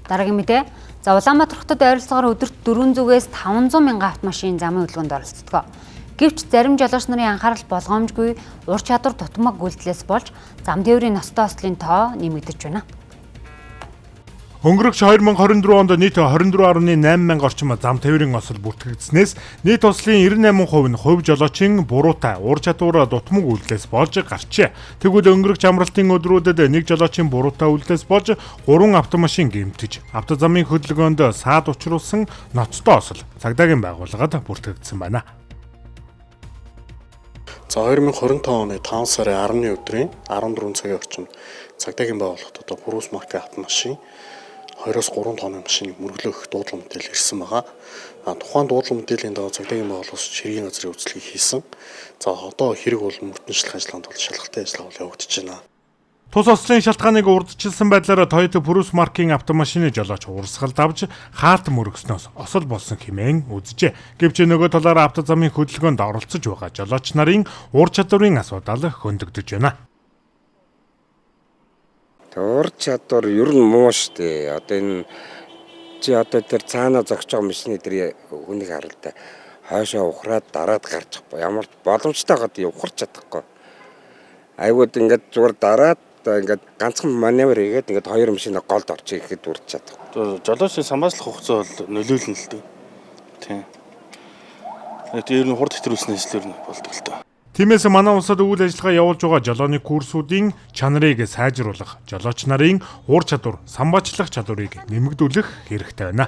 Дараагийн мэдээ. За, Улаанбаатар хотод ойролцоогоор өдөрт 400-ээс 500 мянган автомашин замын хөдөлгөөнд оролцдог. Гэвч зарим жолооч нарын анхаарал болгоомжгүй, ур чадвар дутмаг үйлдэлээс болж зам тээврийн ноцтой ослын тоо нэмэгдэж байна. Өнгөрөгч 2024 онд нийт 24.8 мянга орчим зам тээврийн осол бүртгэгдсэнээс нийт ослын 98% нь хувь жолоочийн буруутай, ур чадвар дутмаг үйлдэлээс болж гарчээ. Тэгвэл өнгөрөгч амралтын өдрүүдэд нэг жолоочийн буруутай үйлдэлээс болж 3 автомашин гэмтэж, автозамын хөдөлгөөнд саад учруулсан ноцтой осол цагдаагийн байгууллагад бүртгэгдсэн байна. За, 2025 оны 5 сарын 10-ны өдрийн 14 цагийн орчимд цагдаагийн байгууллагад одоо Prius маркийн автомашин 2-оос 3 тонны машиныг мөргөлөөх дуудлага мэдээлэл ирсэн байгаа. А тухайн дуудлага мэдээллийн дагуу цагдаагийн байгууллагаас хэргийн газрын үзлэгийг хийсэн. За, одоо хэрэг бол мөрдөн ажиллагаанд бол шалгалтын ажиллагаа бол явагдаж байна. Тус ослын шалтгааныг урдчилсан байдлаар Toyota Prius маркийн автомашины жолооч урсгал давж хаалт мөргөснөөс осол болсон хэмээн үзжээ. Гэвч нөгөө талаараа автозамын хөдөлгөөнд оролцож байгаа жолооч нарын ур чадварын асуудал хөндөгдөж байна. Ур чадвар ер нь муу шүү дээ. Одоо энэ чи одоо тэр цаанаа зогсож байгаа машины тэр хүнийг харалтай. Хойшоо ухраад дараад гарчих ямар боломжтой байгаад ухарч чадахгүй. Айгууд ингээд зүгээр дараад ингээд ганцхан маневр хийгээд ингээд хоёр машина голд орчих ихэд урч чадахгүй. Жолоочийн самбааслах хугацаа бол нөлөөлнө л дээ. Тийм. Тэгээд ер нь хурд хэтрүүлснээс л ер нь болдог л доо. Тиймээс манай улсад үйл ажиллагаа явуулж байгаа жолооны курсуудын чанарыг сайжруулах, жолооч нарын ур чадвар, самбаачлах чадварыг нэмэгдүүлэх хэрэгтэй байна.